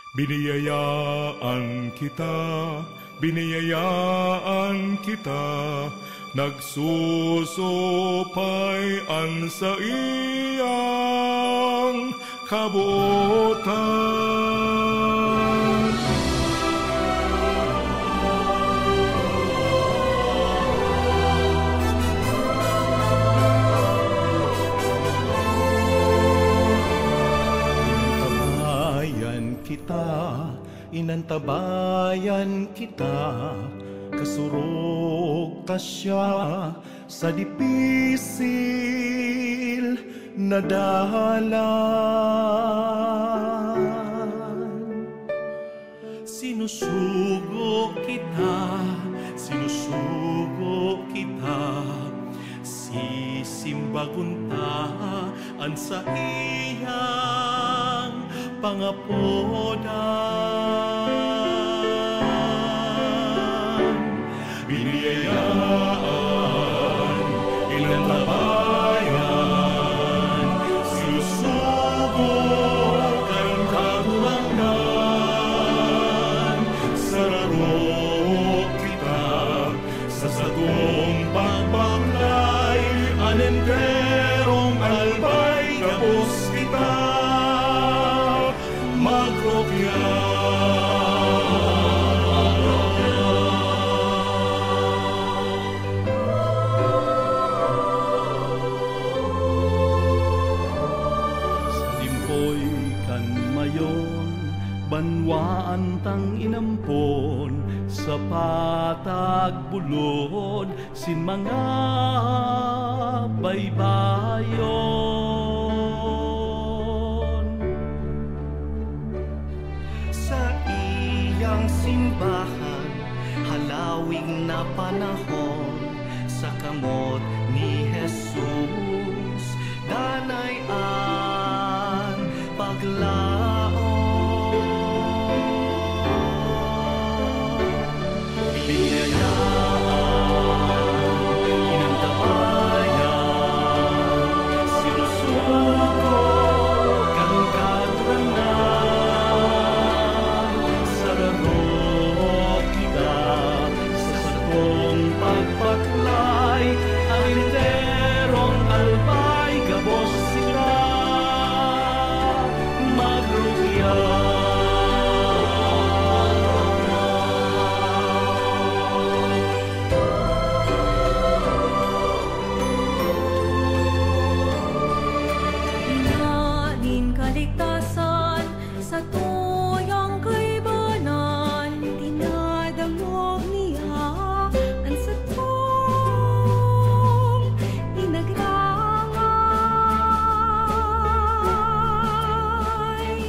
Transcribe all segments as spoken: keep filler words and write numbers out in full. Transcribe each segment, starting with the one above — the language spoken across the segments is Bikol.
Biniyayaan kita, biniyayaan kita, nagsusupay an saiyang kabotan. Inantabayan kita, inantabayan kita, kasurog ta siya sa dipisil na dalan. Sinusugo kita, sinusugo kita, sisimbagon ta an saiyang pangapodan. Biniyayaan, inantabayan, sinusugo kan Kagurangnan. Sararo kita sa satong pagbaklay, an enterong albay gabos kita magrukya. Sa limpoy kan mayon, banwaan tang inampon, sa patag bulod, sin mga baybayon. Saiyang simbahan, halawig na panahon, sa kamot ni Jesus, danay an paglaom. Biniyayaan, inantabayan, sinusugo kan Kagurangnan. Sararo kita sa satong pagbaklay, an enterong albay gabos kita magrukya. Ina nin kaligtasan, satuyang kaibanan, dinadangog niya an satong inagrangay.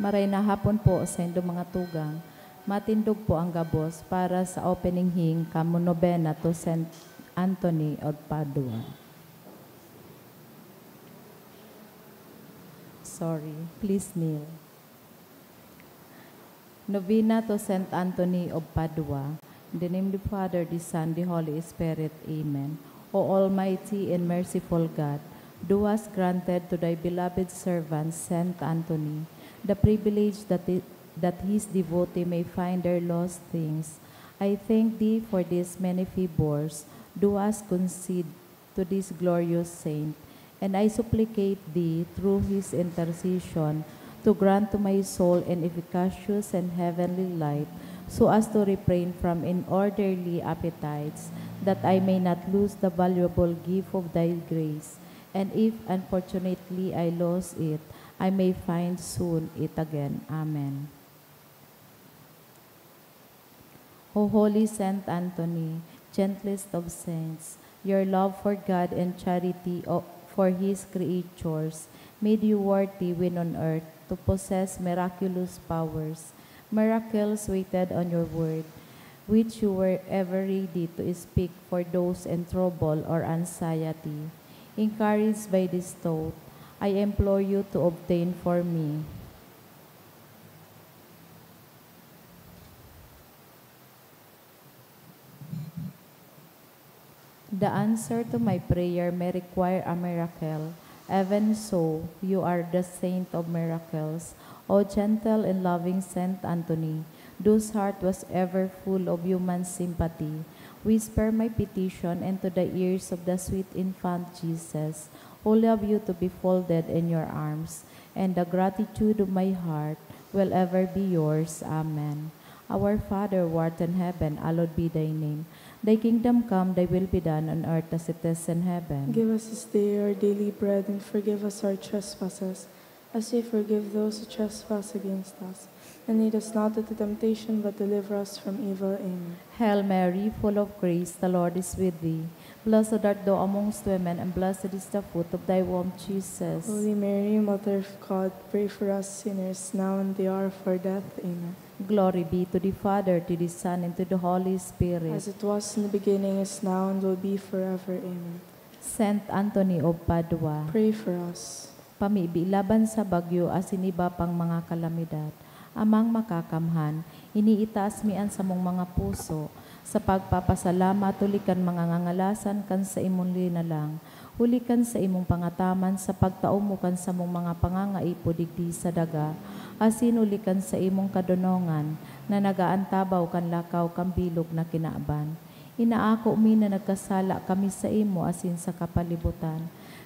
Maray na hapon po sa indo mga tugang. Matindog po ang gabos para sa opening hymn kamo nobena to Saint Anthony of Padua. Sorry, please kneel. Novena to Saint Anthony of Padua. In the name of the Father, the Son, the Holy Spirit. Amen. O Almighty and merciful God, thou hast granted to thy beloved servant Saint Anthony the privilege that, it, that his devotee may find their lost things. I thank thee for these many favors thou hast conceded to this glorious saint, and I supplicate thee through his intercession to grant to my soul an efficacious and heavenly light, so as to refrain from unorderly appetites, that I may not lose the valuable gift of thy grace, and if unfortunately I lose it, I may find soon it again. Amen. O holy Saint Anthony, gentlest of saints, your love for God and charity o-, for His creatures made you worthy when on earth to possess miraculous powers. Miracles waited on your word, which you were ever ready to speak for those in trouble or anxiety. Encouraged by this thought, I implore you to obtain for me The answer to my prayer may require a miracle. Even so, you are the saint of miracles. O gentle and loving Saint Anthony, whose heart was ever full of human sympathy, whisper my petition into the ears of the sweet infant Jesus, who love you to be folded in your arms, and the gratitude of my heart will ever be yours. Amen. Our Father, who art in heaven, hallowed be thy name. Thy kingdom come, thy will be done on earth as it is in heaven. Give us this day our daily bread, and forgive us our trespasses, as we forgive those who trespass against us. And lead us not into temptation, but deliver us from evil. Amen. Hail Mary, full of grace, the Lord is with thee. Blessed art thou amongst women, and blessed is the fruit of thy womb, Jesus. Holy Mary, Mother of God, pray for us sinners, now and the hour of our death. Amen. Glory be to the Father, to the Son, and to the Holy Spirit. As it was in the beginning, is now, and will be forever. Amen. Saint Anthony of Padua, pray for us. Pamibi laban sa bagyo asin iba pang mga kalamidad. Amang Makakamhan, iniitaas mi an samong mga puso sa pagpapasalamat huli kan mga ngangalasan kan saimong linalang, huli kan saimong pangataman sa pagtao mo kan samong mga pangangaipo digdi sa daga, asin huli kan saimong kadonongan na nag-aantabaw kan lakaw kan bilog na kinaban. Inaako mi na nagkasala kami saimo asin sa kapalibutan.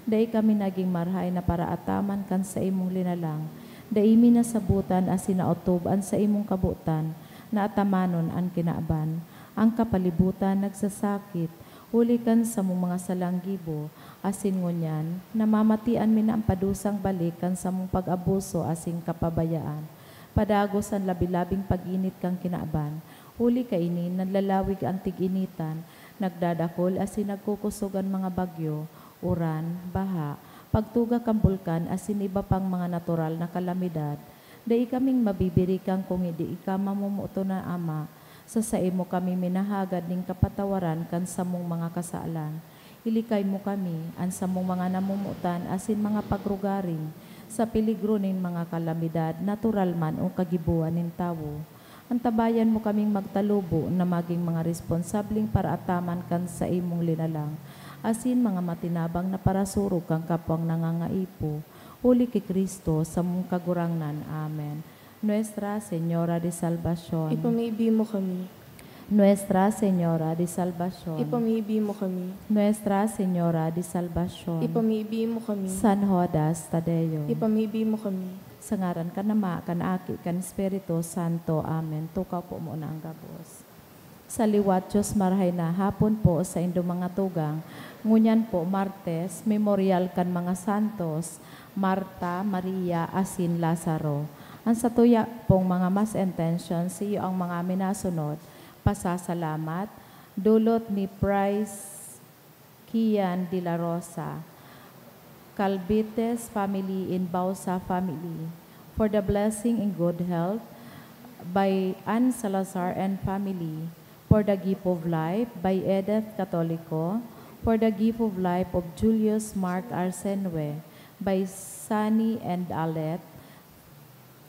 Dai kami nagin marahay na paraataman kan saimong linalang. Dai mi nasabotan asin naotob an saimong kabotan na atamanon an kinaban. An kapalibutan nagsasakit huli kan samong mga salang gibo, asin ngunyan namamatian mi na an padusang balik kan samong pag-abuso asin kapabayaan. Padagos an labi-labing pag-init kan kinaban. Huli kaini, nanlalawig an tig-initan, nagdadakul asin nagkukosog an mga bagyo, uran, baha, pagtuga kan bulkan asin iba pang mga natural na kalamidad. Dai kaming mabibirikan kun dai ika mamomoot na Ama. Sa saimo kami minahagad nin kapatawaran kan samong mga kasalan. Ilikay mo kami, an samong mga namomotan asin mga pagrugaring, sa peligro nin mga kalamidad, natural man o kagiboan nin tawo. Antabayan mo kaming magtalubo na magin mga responsableng paraataman kan saimong linalang, asin mga matinabang na parasurog kan kapwang nangangaipo. Huli ki Cristo, samong Kagurangnan. Amen. Nuestra Señora de Salvacion. Ipamibi mo kami. Nuestra Señora de Salvacion. Ipamibi mo kami. Nuestra Señora de Salvacion. Ipamibi mo kami. San Judas Tadeo. Ipamibi mo kami. Sa ngaran kan Ama, kan Aki, kan Espiritu Santo. Amen. Tukaw po muna ang gabos. Sa liwat, Diyos, marahay na hapon po saindo mga tugang. Ngunyan po, Martes, Memorial kan mga Santos, Marta, Maria, asin Lazaro. An satuya pong mga mass intention, siyo ang mga minasunod: pasasalamat, dulot ni Price Kian de la Rosa, Calvites family and Bausa family, For the blessing in good health by Ann Salazar and family. For the gift of life by Edith Catolico. For the gift of life of Julius Mark Arsenue by Sunny and Alet.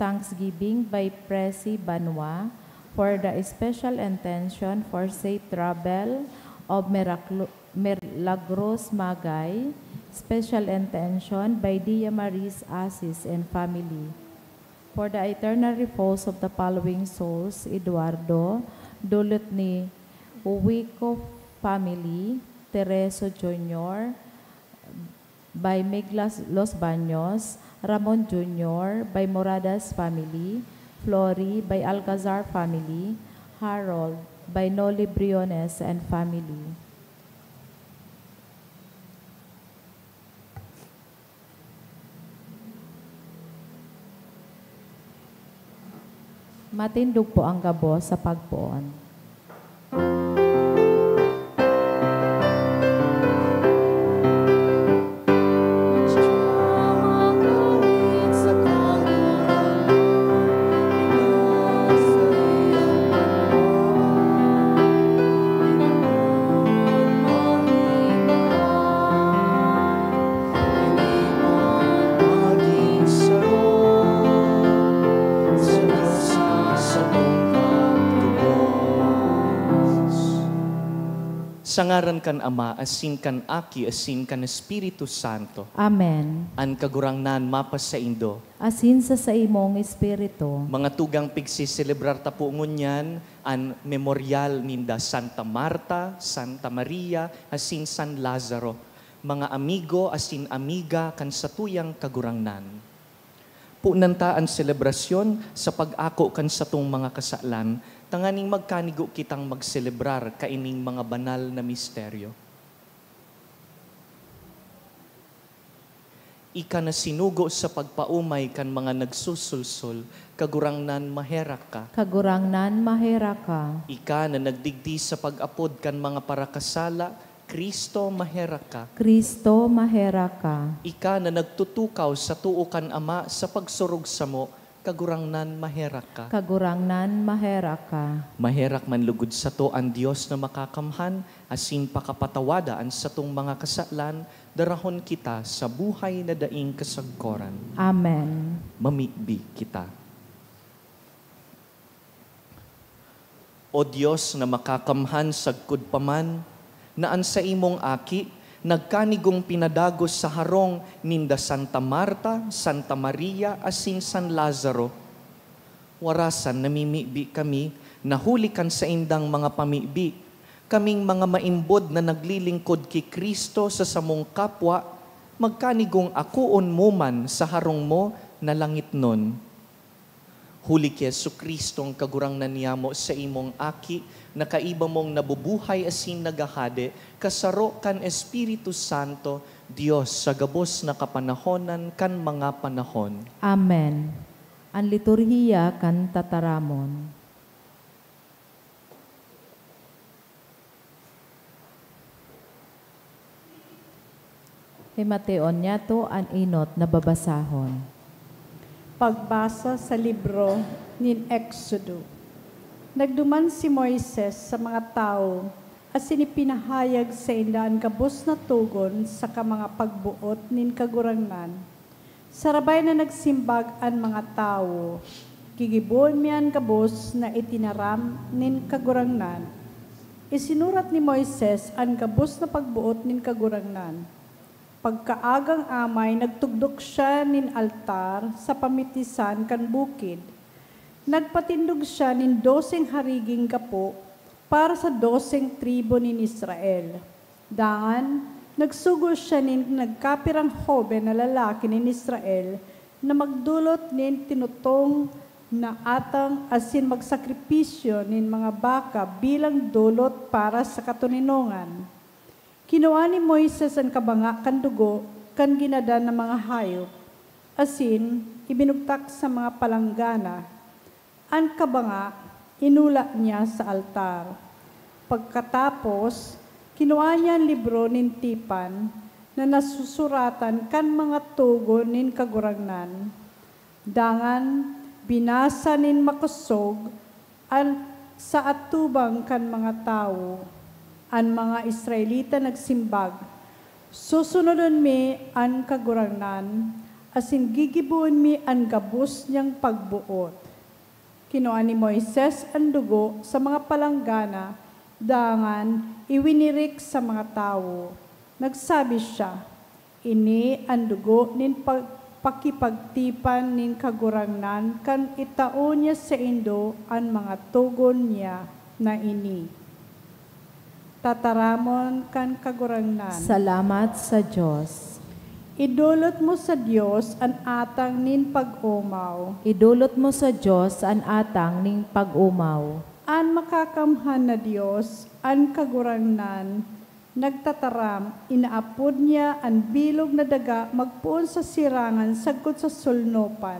Thanksgiving by Presi Banwa for the special intention for safe travel of Miraclo-, Milagros Magay, special intention by Dia Maris Asis and family. For the eternal repose of the following souls, Eduardo, dulot ni Huico family, Tereso Junior, by Miglas Los Baños, Ramon Junior, by Moradas family, Flori, by Alcazar family, Harold, by Noli Briones and family. Matindog po ang gabos sa pagpoon. Sa ngaran kan Ama, asin kan Aki, asin kan Espiritu Santo. Amen. An Kagurangnan mapasaindo. Asin sa saimong espiritu. Mga tugang, pigseselebrar ta po ngunyan an memoryal ninda Santa Marta, Santa Maria, asin San Lazaro, mga amigo asin amiga kan satuyang Kagurangnan. Punan ta an selebrasyon sa pag-ako kan satong mga kasalan, tanganing magkanigo kitang magselebrar kaining mga banal na misteryo. Ika na sinugo sa pagpaomay kan mga nagsusulsol, Kagurangnan, maherak ka. Kagurangnan, maherak ka. Ika na nagdigdi sa pag-apod kan mga parakasala, Cristo, maherak ka. Cristo, maherak ka. Ika na nagtutukaw sa too kan Ama sa pagsurog samo, Kagurangnan, maherak ka. Kagurangnan, maherak ka. Maherak man lugod sato an Dios na makakamhan, asin pakapatawada an satong mga kasalan, darahon kita sa buhay na daing kasagkoran. Amen. Mamibi kita. O Dios na makakamhan sagkod pa man, na an saimong Aki nagkanigong pinadagos sa harong ninda Santa Marta, Santa Maria, asin San Lazaro. Warasan namimibi kami na huli kan saindang mga pamibi, kaming mga maimbod na naglilingkod ki Cristo sa samong kapwa, magkanigong akoon mo man sa harong mo na langitnon. Huli ki Jesu-Cristong Kagurangnan niyamo, saimong Aki, na kaiba mong nabubuhay asin naghahade, kasaro kan Espiritu Santo, Dios sa gabos na kapanahonan kan mga panahon. Amen. An liturhiya kan tataramon. Himateon niyato an enot na babasahon. Pagbasa sa libro nin Exodo. Nagduman si Moises sa mga tawo asin ipinahayag sainda an gabos na togon saka mga pagboot nin Kagurangnan. Sarabay na nagsimbag an mga tawo, "Gigibohon mi an gabos na itinaram nin Kagurangnan." Isinurat ni Moises an gabos na pagboot nin Kagurangnan. Pagkaagang amay, nagtugdok siya nin altar sa pamitisan kan bukid. Nagpatindog siya nin doseng hariging gapo para sa doseng tribu nin Israel. Dangan, nagsugo siya nin nagkapirang hoben na lalaki nin Israel na magdolot nin tinutong na atang asin magsakripisyo nin mga baka bilang dolot para sa katoninongan. Kinua ni Moises an kabanga kan dugo kan ginadan na mga hayop, asin ibinugtak sa mga palanggana. An kabanga, inula niya sa altar. Pagkatapos, kinua niya an libro nin tipan na nasusuratan kan mga togon nin Kagurangnan. Dangan binasa nin makosog an sa atubang kan mga tawo. An mga Israelita nagsimbag, "Susunodon mi an Kagurangnan, asin gigibohon mi an gabos niyang pagboot." Kinua ni Moises an dugo sa mga palanggana, dangan iwinirik sa mga tawo. Nagsabi siya, "Ini an dugo nin pag-, pakipagtipan nin Kagurangnan kan itao niya saindo an mga togon niya na ini." Tataramon kan Kagurangnan. Salamat sa Dios. Idolot mo sa Dios an atang nin pag-omaw. Idolot mo sa Dios an atang nin pag-omaw. An Makakamhan na Dios, an Kagurangnan, nagtataram, inaapod niya an bilog na daga magpoon sa sirangan sagkod sa solnopan.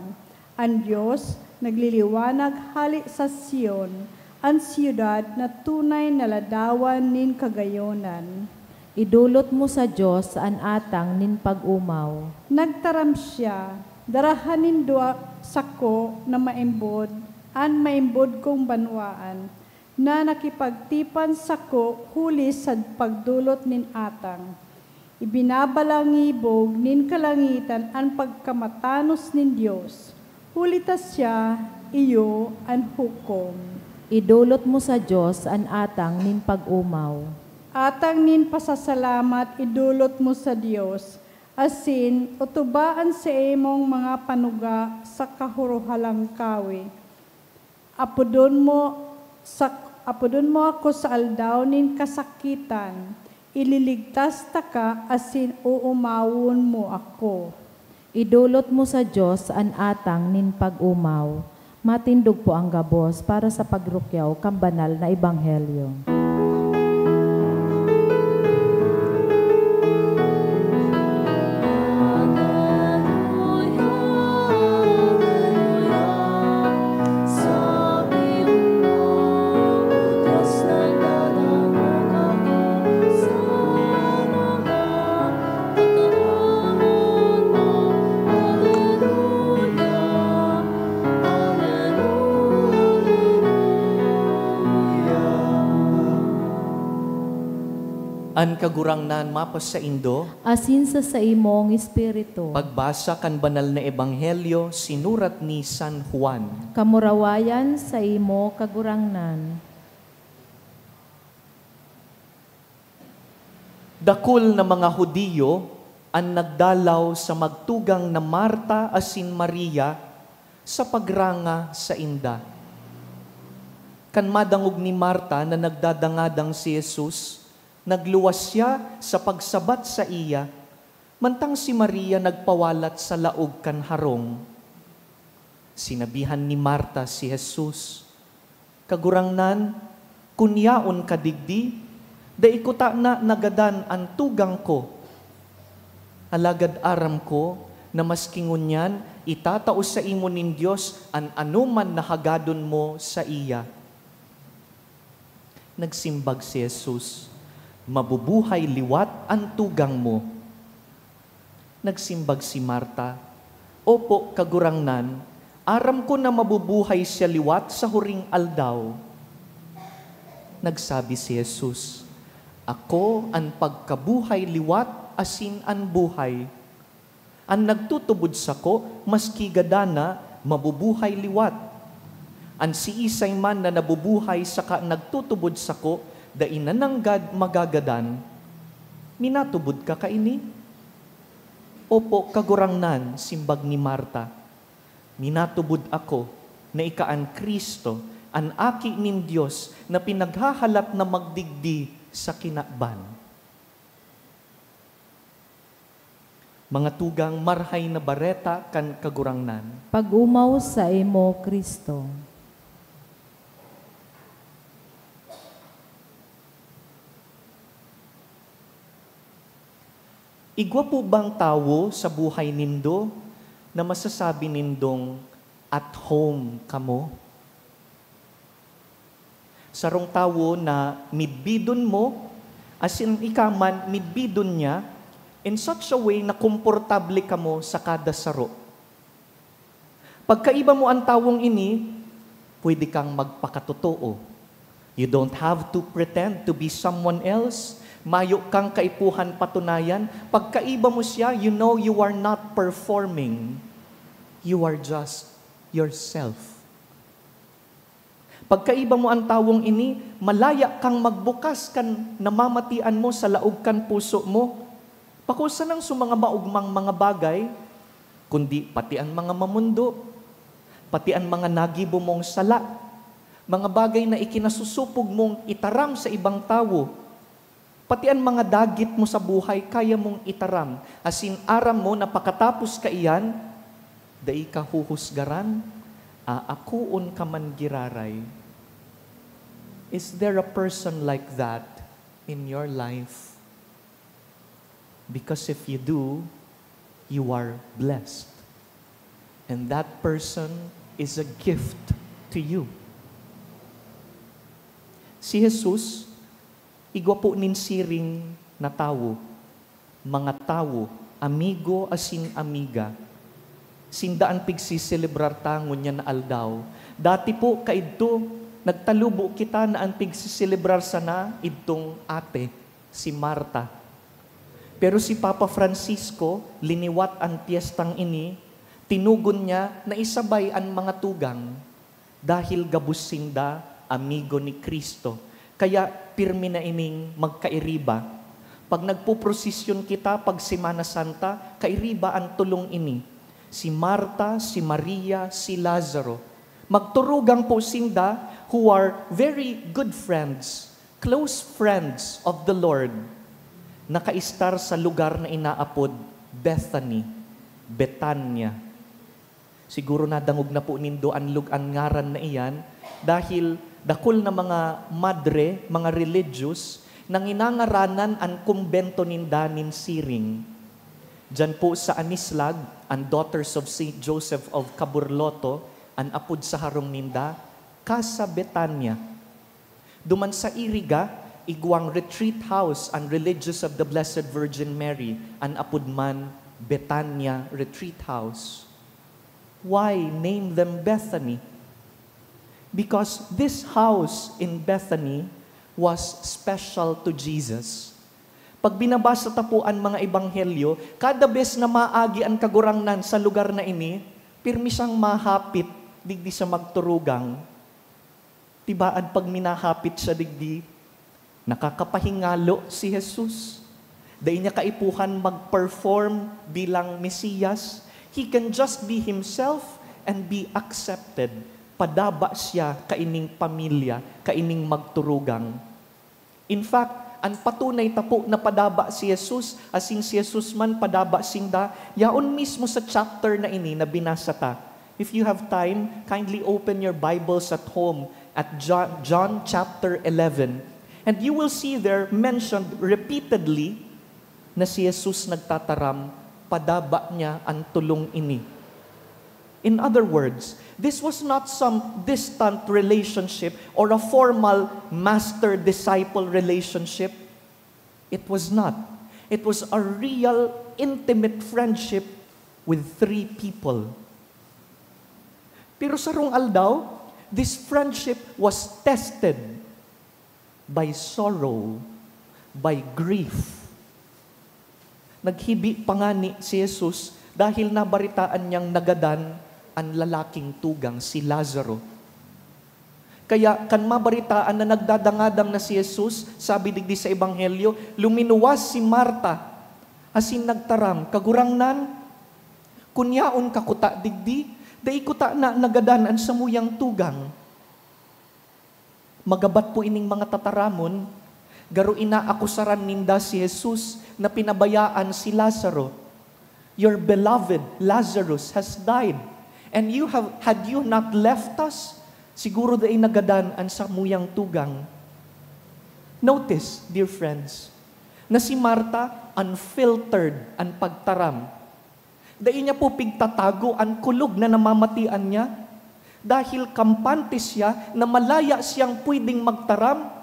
An Dios nagliliwanag hale sa Sion, an siyudad na tunay na ladawan nin kagayonan. Idolot mo sa Dios an atang nin pag-omaw. Nagtaram siya, "Darahan nindo sako na maimbod an maimbod kong banwaan, na nakipagtipan sako huli sa pagdolot nin atang." Ibinabalangibog nin kalangitan an pagkamatanos nin Dios, huli ta siya iyo an hukom. Idolot mo sa Dios an atang nin pag-omaw. Atang nin pasasalamat idolot mo sa Dios, asin otoba an saimong mga panuga sa kahurohalangkawe. Apodon mo sa, apodon mo ako sa aldaw nin kasakitan, ililigtas taka asin oomawon mo ako. Idolot mo sa Dios an atang nin pag-omaw. Matindog po ang gabos para sa pagrukyaw kan banal na ebanghelyo. An Kagurangnan mapasaindo. Asin sa saimong espiritu. Pagbasa kan Banal na Ebanghelyo sinurat ni San Juan. Kamurawayan saimo, Kagurangnan. Dakul na mga Judio an nagdalaw sa magtugang na Marta asin Maria sa pagranga sainda. Kan madangog ni Marta na nagdadangadang si Jesus, nagluwas siya sa pagsabat saiya, mantang si Maria nagpawalat sa laog kan harong. Sinabihan ni Marta si Jesus, "Kagurangnan, kun yaon ka digdi, dai kutana nagadan an tugang ko. Alagad aram ko na maski ngunyan itatao saimo nin Dios an anoman na hagadon mo saiya." Nagsimbag si Jesus, "Mabubuhay liwat an tugang mo." Nagsimbag si Marta, "Opo, Kagurangnan, aram ko na mabubuhay siya liwat sa huring aldaw." Nagsabi si Jesus, "Ako an pagkabuhay liwat asin an buhay. An nagtutubod sako, maski gadan na, mabubuhay liwat. An siisay man na nabubuhay saka nagtutubod sako, dai na nanggad magagadan." "Minatubod ka kaini?" "Opo, Kagurangnan," simbag ni Marta. "Minatubod ako na ika an Cristo, an Aki nin Dios na pinaghahalat na magdigdi sa kinaban." Mga tugang, Marahay na Bareta kan Kagurangnan. Pag-omaw saimo, Cristo. Igwa po bang tawo sa buhay nindo na masasabi nindong at home kamo? Sarong tawo na midbidon mo, asin ika man midbidon niya, in such a way na komportable kamo sa kada saro. Pagkaiba mo an tawong ini, pwede kang magpakatotoo. You don't have to pretend to be someone else. Mayo kang kaipuhan patunayan. Pagkaiba mo siya, you know you are not performing. You are just yourself. Pagkaiba mo an tawong ini, malaya kang magbukas kan namamatian mo sa laog kan puso mo. Bako sanang sa mga maogmang mga bagay, kundi pati an mga mamondo, pati an mga nagibo mong sala, mga bagay na ikinasusupog mong itaram sa ibang tawo, pati an mga dagit mo sa buhay kaya mong itaram, asin aram mo na pakatapos kaiyan, dai ka huhusgaran, aakoon ka man giraray. Is there a person like that in your life? Because if you do, you are blessed. And that person is a gift to you. Si Jesus, igwa po nin siring na tawo, mga tawo, amigo asin amiga. Sinda an pigsiselebrar ta ngunyan na aldaw. Dati po, kaidto, nagtalubo kita na an pigsiselebrar sana idtong ate, si Marta. Pero si Papa Francisco, liniwat an pyestang ini, tinugon niya na isabay an mga tugang. Dahil gabos sinda amigo ni Cristo, kaya pirmi na ining magkairiba. Pag nagpoprosesyon kita pag Semana Santa, kairiba an tolong ini, si Marta, si Maria, si Lazaro. Magturugang po sinda who are very good friends, close friends of the Lord. Nakaistar sa lugar na inaapod Bethany, Betania. Siguro nadangog na po nindo an lug-, an ngaran na iyan, dahil dakul na mga madre, mga religious, na nginangaranan an kumbento ninda nin siring. Diyan po sa Anislag, an Daughters of Saint Joseph of Caburloto, an apod sa harong ninda, Casa Betania. Duman sa Iriga, igwang retreat house an Religious of the Blessed Virgin Mary, an apod man Betania Retreat House. Why name them Bethany? Because this house in Bethany was special to Jesus. Pag binabasa ta po an mga ebanghelyo, kada bes na maagi an Kagurangnan sa lugar na ini, pirmi siyang mahapit digdi sa magturugang. Tibaan pag minahapit siya digdi, nakakapahingalo si Jesus. Dai niya kaipuhan mag-perform bilang Mesiyas. He can just be himself and be accepted. Padaba siya kaining pamilya, kaining magturugang. In fact, an patunay ta po na padaba si Jesus, asin si Jesus man padaba sinda, yaon mismo sa chapter na ini na binasa ta. If you have time, kindly open your Bibles at home at John, John chapter eleven. And you will see there mentioned repeatedly na si Jesus nagtataram, padaba niya an tolong ini. In other words, this was not some distant relationship or a formal master-disciple relationship. It was not. It was a real, intimate friendship with three people. Pero sarong aldaw, this friendship was tested by sorrow, by grief. Naghibi pa ngani si Jesus dahil nabaritaan niyang nagadan an lalaking tugang, si Lazaro. Kaya kan mabaritaan na nagdadangadang na si Jesus, sabi digdi sa Ebanghelyo, luminuwas si Marta asin nagtaram, "Kagurangnan, kun yaon ka kuta digdi, dai kuta na nagadan an samuyang tugang." Magabat po ining mga tataramon, garo inaakusaran ninda si Jesus na pinabayaan si Lazaro. "Your beloved Lazarus has died, and you have, had you not left us, siguro dai nagadan an samuyang tugang." Notice, dear friends, na si Marta, unfiltered an pagtaram. Dai niya po pigtatago an kulog na namamatian niya, dahil kampante siya na malaya siyang pwedeng magtaram,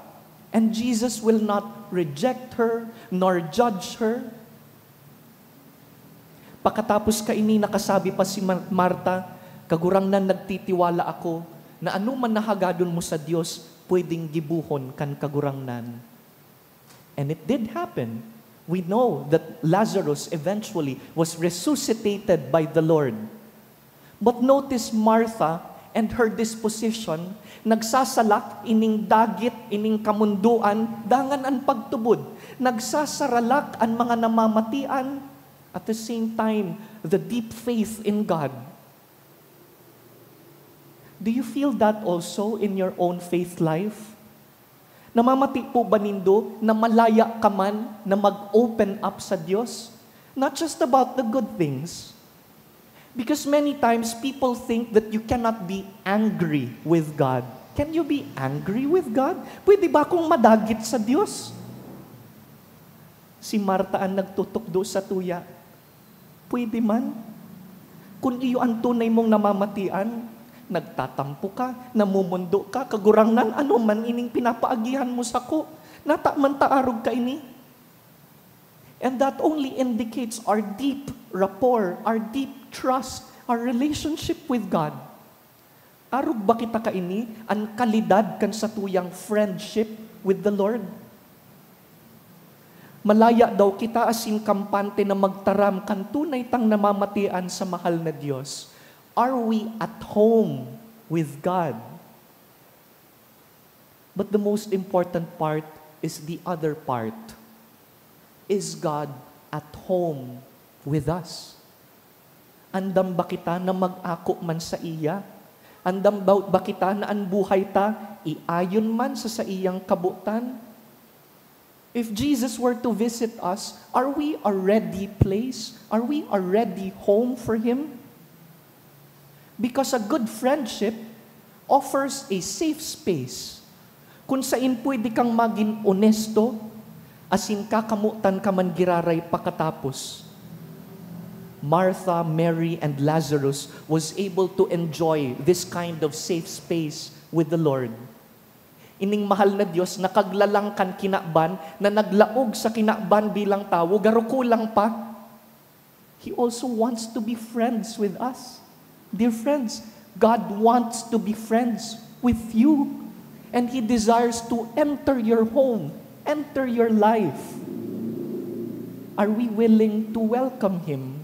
and Jesus will not reject her nor judge her. Pakatapos kaini, nakasabi pa si Mar-, Marta, Kagurangnan, nagtitiwala ako na anoman na hagadon mo sa Dios, pwedeng gibohon kan Kagurangnan." And it did happen. We know that Lazarus eventually was resuscitated by the Lord. But notice Martha and her disposition, nagsasalak ining dagit, ining kamundoan, dangan an pagtubod. Nagsasaralak an mga namamatian, at the same time, the deep faith in God. Do you feel that also in your own faith life? Namamati po ba nindo na malaya ka man na mag-open up sa Dios? Not just about the good things. Because many times people think that you cannot be angry with God. Can you be angry with God? Pwede ba akong madagit sa Dios? Si Marta an nagtutukdo sa tuya. Pwede man. Kun iyo an tunay mong namamatian, nagtatampo ka, namumundo ka, "Kagurangnan, ano man ining pinapaagihan mo sako? Nata man ta arog kaini." And that only indicates our deep rapport, our deep trust, our relationship with God. Arog ba kita kaini an kalidad kan satuyang friendship with the Lord? Malaya daw kita asin kampante na magtaram kan tunay tang namamatian sa mahal na Dios. Are we at home with God? But the most important part is the other part. Is God at home with us? Andam ba kita na mag-ako man saiya? Andam ba, ba kita na an buhay ta iayon man sa saiyang kabotan? If Jesus were to visit us, are we a ready place? Are we a ready home for Him? Because a good friendship offers a safe space kun sain pwede kang magin onesto asin kakamotan ka man giraray pakatapos. Martha, Mary, and Lazarus was able to enjoy this kind of safe space with the Lord. Ining mahal na Dios nakaglalang kan kinaban na naglaog sa kinaban bilang tawo, garo kulang pa. He also wants to be friends with us. Dear friends, God wants to be friends with you. And He desires to enter your home, enter your life. Are we willing to welcome Him?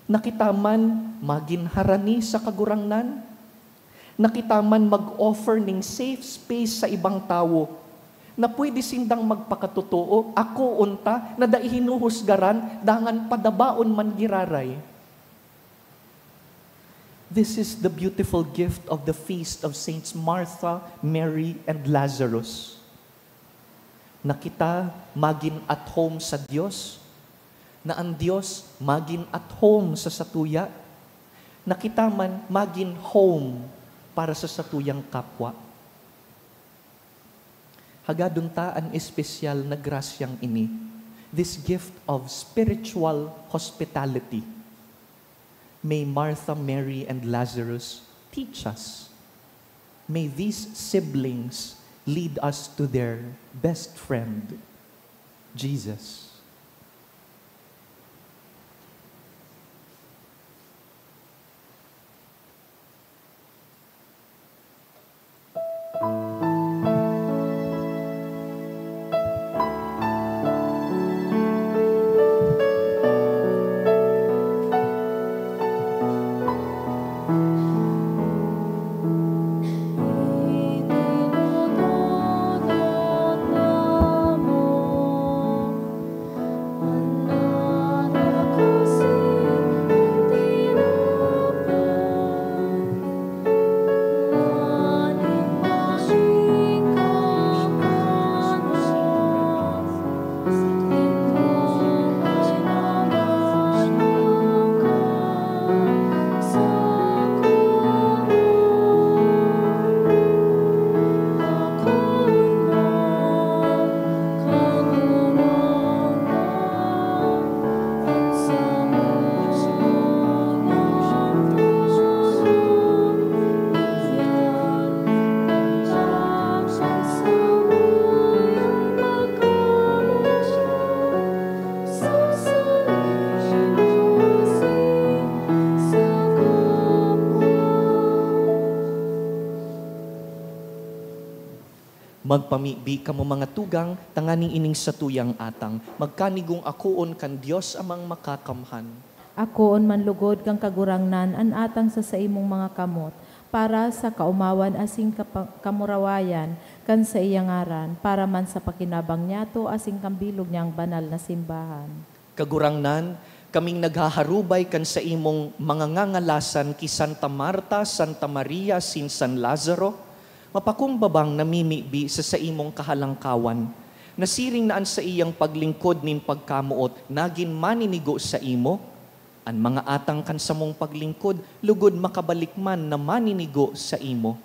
Na kita man magin harani sa Kagurangnan? Na kita man mag-offer ning safe space sa ibang tawo, na pwede sindang magpakatotoo, ako unta, na dai hinuhusgaran, dangan padabaon man giraray? This is the beautiful gift of the feast of Saints Martha, Mary, and Lazarus. Na kita magin at home sa Dios, na an Dios magin at home sa satuya, na kita man magin home para sa satuyang kapwa. Hagadon ta an espesyal na grasyang ini, this gift of spiritual hospitality. May Martha, Mary, and Lazarus teach us. May these siblings lead us to their best friend, Jesus. Magpamibi kamo, mga tugang, tanganing ining satuyang atang magkanigong akoon kan Dios Amang Makakamhan. Akoon man lugod kan Kagurangnan an atang sa saimong mga kamot, para sa kaomawan asin kapa-, kamurawayan kan saiyang ngaran, para man sa pakinabang niyato asin kan bilog niyang banal na simbahan. Kagurangnan, kaming naghaharubay kan saimong mga ngangalasan ki Santa Marta, Santa Maria, asin San Lazaro, mapakumbabang namimibi sa saimong kahalangkawan, na siring na an saiyang paglingkod nin pagkamoot nagin maninigo saimo. An mga atang kan samong paglingkod lugod makabalik man na maninigo saimo.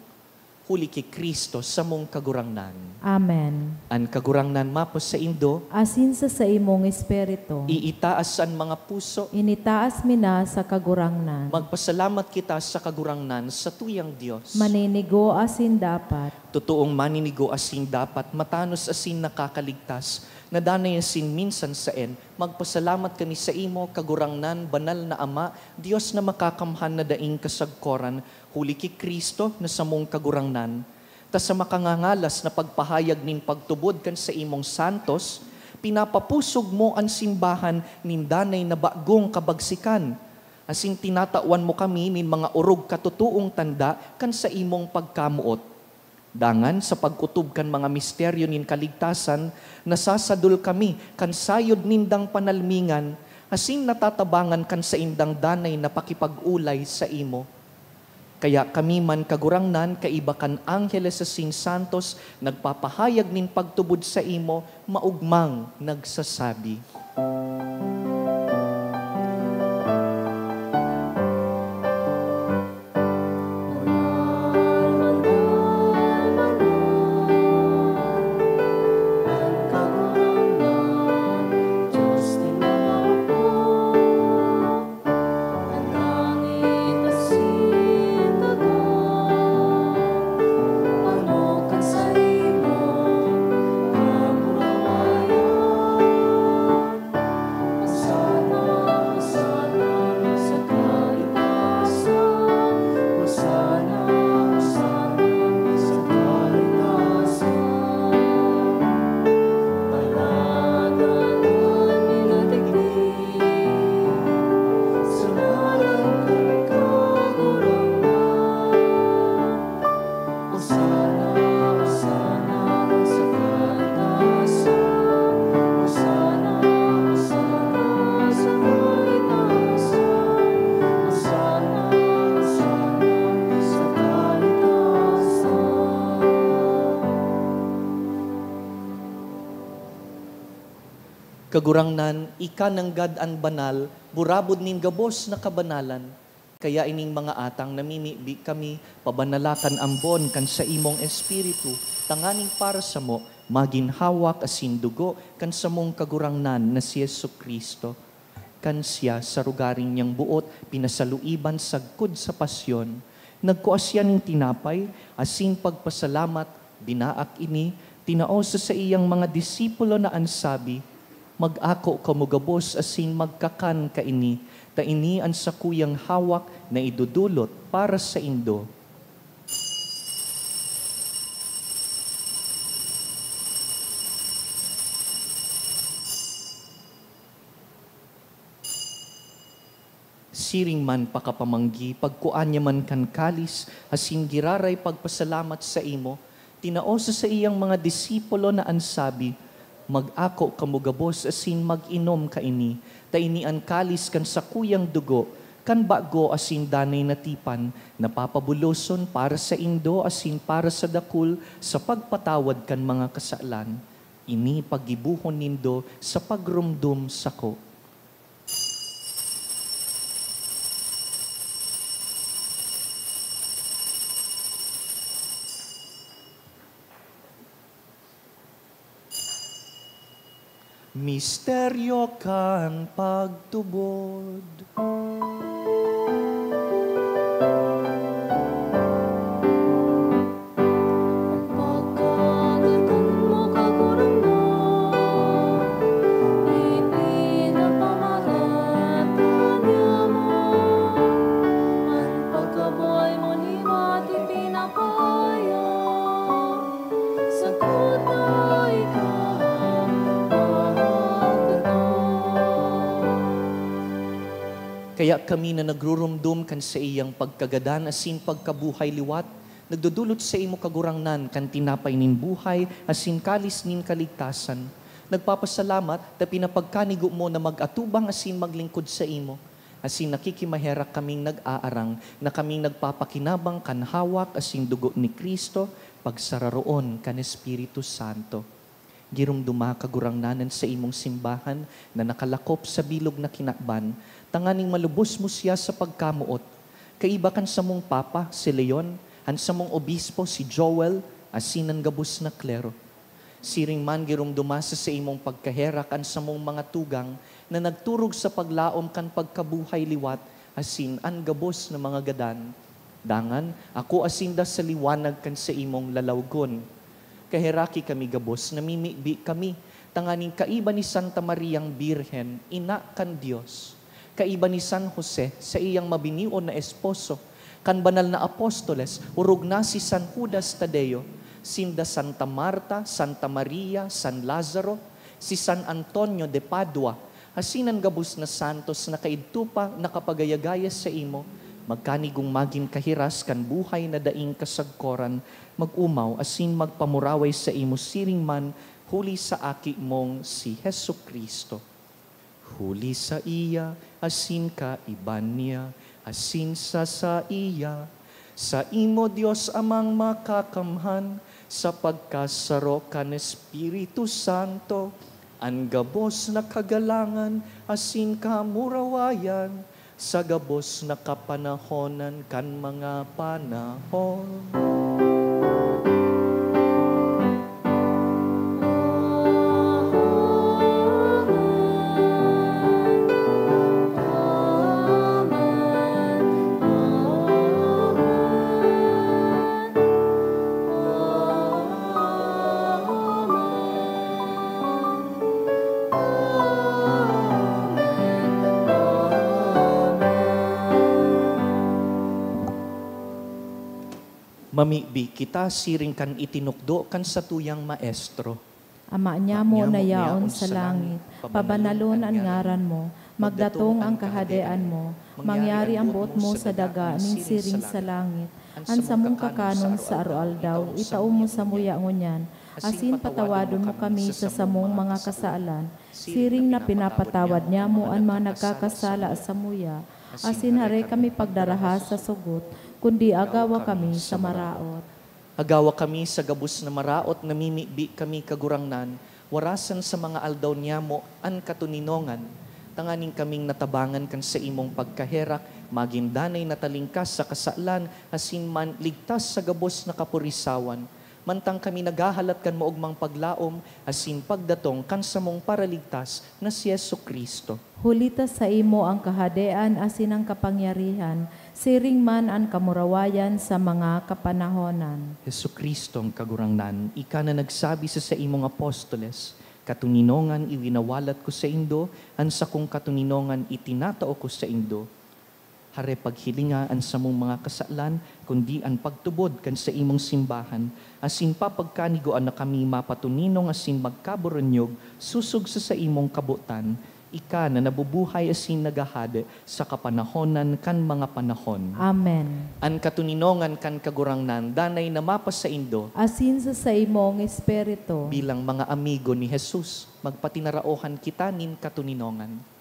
Huli ki Cristo, samong Kagurangnan. Amen. An Kagurangnan mapo saindo. Asin sa saimong espiritu. Iitaas an mga puso. Initaas mi na sa Kagurangnan. Magpasalamat kita sa Kagurangnan, satuyang Dios. Maninigo asin dapat. Totoong maninigo asin dapat, matanos asin nakakaligtas, na danay asin minsan saen, magpasalamat kami saimo, Kagurangnan, banal na Ama, Dios na makakamhan na daing kasagkoran, huli ki Cristo na samong Kagurangnan. Ta sa makangangalas na pagpahayag nin pagtubod kan saimong santos, pinapapusog mo an simbahan nin danay na bagong kabagsikan, asin tinatawan mo kami nin mga orog katotoong tanda kan saimong pagkamoot. Dangan, sa pag-otob kan mga misteryo nin kaligtasan, nasasadol kami kan sayod nindang panalmingan, asin natatabangan kan saindang danay na pakipag-olay saimo. Kaya kami man, Kagurangnan, kaiba kan angheles asin santos, nagpapahayag nin pagtubod saimo, maogmang nagsasabi. Kagurangnan, ika nanggad an banal, burabod nin gabos na kabanalan. Kaya ining mga atang namimibi kami, pabanala kan ambon kan saimong Espiritu, tanganing para samo magin hawak asin dugo kan samong Kagurangnan na si Jesu-Cristo. Kan siya, sa rogaring niyang boot, pinasaluiban sagkod sa pasyon, nagkua siya nin tinapay, asin pagpasalamat, binaak ini, tinao sa saiyang mga disipulo na an sabi, "Mag-ako kamo gabos asin magkakan kaini, ta ini an sakuyang hawak na idodolot para saindo." Siring man pakapamanggi, pagkua niya man kan kalis, asin giraray pagpasalamat saimo, tinao sa saiyang mga disipulo na an sabi, "Mag-ako kamo gabos asin mag-inom kaini, ta ini an kalis kan sakuyang dugo, kan bago asin danay na tipan, na papabuloson para saindo asin para sa dakul sa pagpatawad kan mga kasalan. Ini paggibohon nindo sa pagromdom sako." Misteryo kan pagtubod. Pagkagatan mo, Kagurangnan, ipinapamarataya mo. An pagkabuhay mo liwat ipinapahayag. Sa Kaya kami na nagrurumdom kan saiyang pagkagadan asin pagkabuhay liwat, nagdodolot saimo, Kagurangnan, kan tinapay nin buhay asin kalis nin kaligtasan. Nagpapasalamat ta pinapagkanigo mo na mag-atubang asin maglingkod saimo, asin nakikimaherak kaming nag-aarang na kaming nagpapakinabang kan hawak asin dugo ni Cristo, pagsararoon kan Espiritu Santo. Giromdoma, Kagurangnan, an saimong simbahan na nakalakop sa bilog na kinaban, tanganing malubos mo siya sa pagkamoot, kaiba kan samong Papa, si Leon, an samong Obispo, si Joel, asin an gabos na klero. Siring man, giromdoma sa saimong pagkaherak an samong mga tugang na nagturog sa paglaom kan pagkabuhay liwat asin an gabos na mga gadan. Dangan, akoa sinda sa liwanag kan saimong lalawgon. Kaheraki kami gabos, namimibi kami, tanganing kaiba ni Santa Mariang Birhen, ina kan Dios, kaiba ni San Jose, saiyang mabinion na esposo, kan banal na apostoles, orog na si San Judas Tadeo, sinda Santa Marta, Santa Maria, San Lazaro, si San Antonio de Padua, asin an gabos na santos na kaidto pa nakapagayagaya saimo, magkanigong magin kahiras kan buhay na daing kasagkoran, mag-omaw asin magpamuraway saimo siring man huli sa Aki mong si Jesu-Cristo. Huli saiya, asin kaiba niya, asin sa saiya, saimo, Dios Amang Makakamhan, sa pagkasaro kan Espiritu Santo, an gabos na kagalangan asin kamurawayan, sa gabos na kapanahonan kan mga panahon. Mamibi kita siring kan itinukdo kan satuyang Maestro. Ama niamo na yaon sa langit, pabanalon an ngaran mo, magdatong an kahadean mo, mangyari an boot mo sa daga nin siring sa langit. An samong kakanon sa aroaldaw, itao mo samuya ngunyan, asin patawadon mo kami sa samong mga kasalan, siring na pinapatawad niamo an mga nagkakasala samuya, asin hare kami pagdaraha sa sugot, kundi agawa kami sa maraot. Agawa kami sa gabos na maraot, namimibi kami, Kagurangnan, warasan sa mga aldaw niyamo an katoninongan, tanganing kaming natabangan kan saimong pagkaherak, magin danay na talingkas sa kasalan, asin man ligtas sa gabos na kapurisawan, mantang kami naghahalat kan maogmang paglaom asin pagdatong kan samong Paraligtas na si Jesu-Cristo. Huli ta saimo an kahadean asin an kapangyarihan, siring man an kamurawayan sa mga kapanahonan. Jesu-Cristong Kagurangnan, ika na nagsabi sa saimong apostoles, "Katoninongan iwinawalat ko saindo, an sakong katoninongan itinatao ko saindo." Hare, paghilinga an samong mga kasalan, kundi an pagtubod kan saimong simbahan, asin papagkanigoan na kami mapatoninong asin magkaburunyog sosog sa saimong kabotan, ika na nabubuhay asin naghahade sa kapanahonan kan mga panahon. Amen. An katoninongan kan Kagurangnan danay na mapasaindo. Asin sa saimong espiritu. Bilang mga amigo ni Jesus, magpatinaraohan kita nin katoninongan.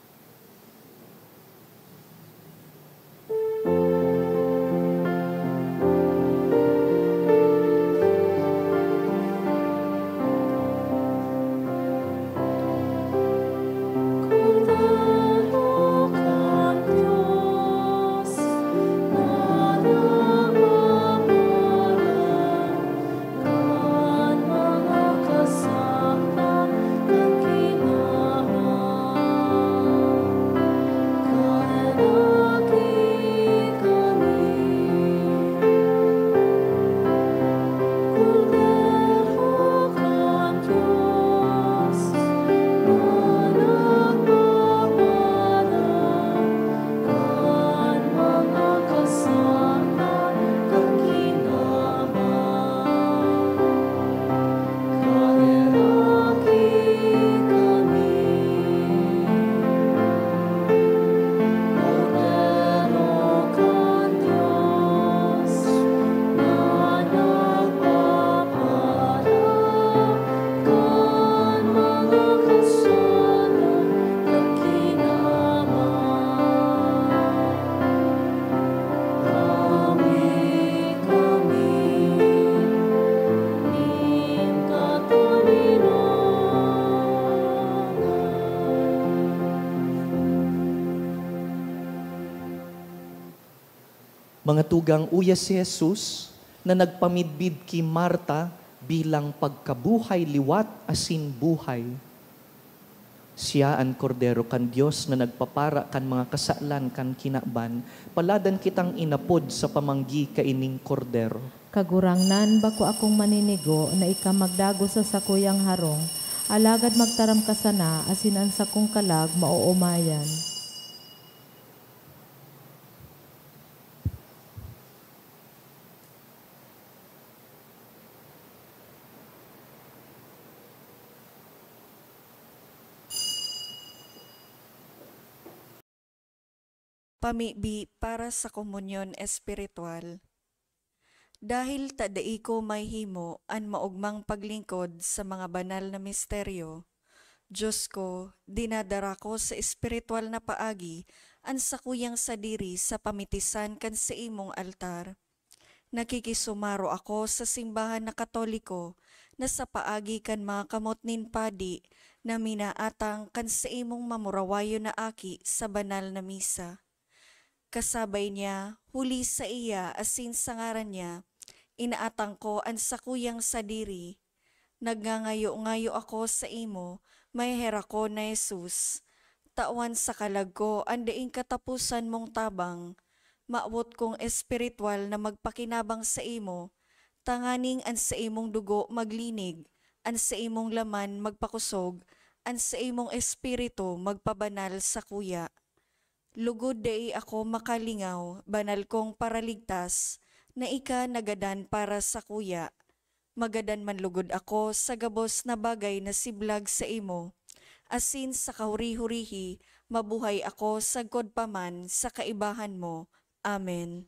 Mga tugang, uya si Jesus na nagpamidbid ki Marta bilang pagkabuhay liwat asin buhay. Siya an Kordero kan Dios na nagpapara kan mga kasalan kan kinaban. Paladan kitang inapod sa pamanggi kaining Kordero. Kagurangnan, bako akong maninigo na ika magdagos sa sakuyang harong, alagad magtaram ka sana asin an sakong kalag maoomayan. Pamibi para sa komunyon espiritual. Dahil ta dai ko mahihimo an maogmang paglingkod sa mga banal na misteryo, Diyos ko, dinadara ko sa espiritual na paagi an sakuyang sadiri sa pamitisan kan saimong altar. Nakikisumaro ako sa simbahan na Katoliko na sa paagi kan mga kamot nin padi na minaatang kan saimong mamurawayon na aki sa banal na misa. Kasabay niya, huli saiya asin sa ngaran niya, inaatang ko an sakuyang sadiri. Nagngangayo-ngayo ako saimo, maheherakon na Jesus. Tawan sa kalag ko an daing kataposan mong tabang. Mawot kong espiritual na magpakinabang saimo, tanganing an saimong dugo maglinig, an saimong laman magpakosog, an saimong espiritu magpabanal sakuya. Lugod dai ako makalingaw, banal kong Paraligtas, na ika nagadan para sakuya. Magadan man lugod ako sa gabos na bagay na siblag saimo, asin sa kahuri-hurihi mabuhay ako sagkod pa man sa kaibahan mo. Amen.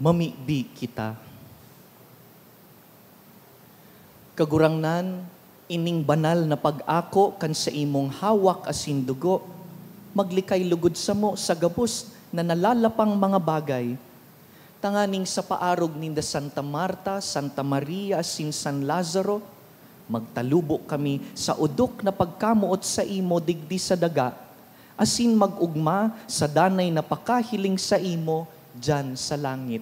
Mamibi kita. Kagurangnan, ining banal na pag-ako kan saimong hawak asin dugo, maglikay lugod samo sa gabos na nalalapang mga bagay, tanganing sa paarog ninda Santa Marta, Santa Maria, asin San Lazaro, magtalubo kami sa odok na pagkamoot saimo digdi sa daga, asin mag-ogma sa danay na pakahiling saimo diyan sa langit.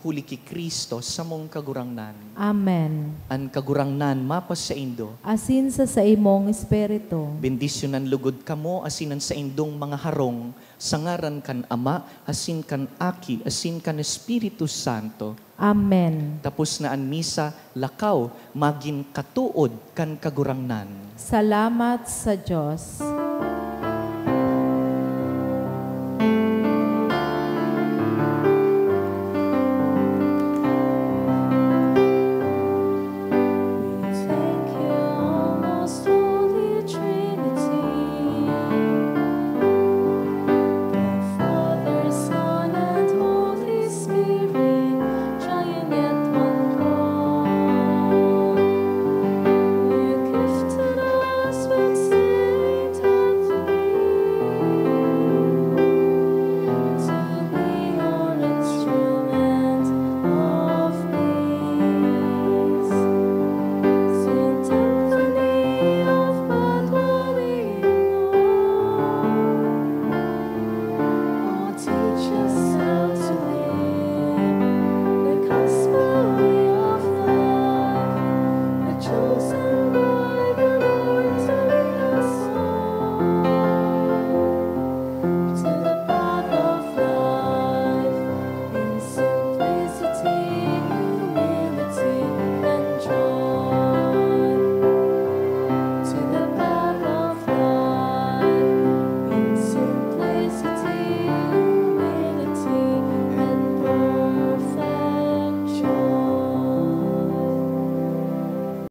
Huli ki Cristo, samong Kagurangnan. Amen. An Kagurangnan mapasaindo. Asin sa saimong espiritu. Bendisyonan lugod kamo asin an saindong mga harong, sa ngaran kan Ama, asin kan Aki, asin kan Espiritu Santo. Amen. Tapos na an misa, lakaw, magin katood kan Kagurangnan. Salamat sa Dios.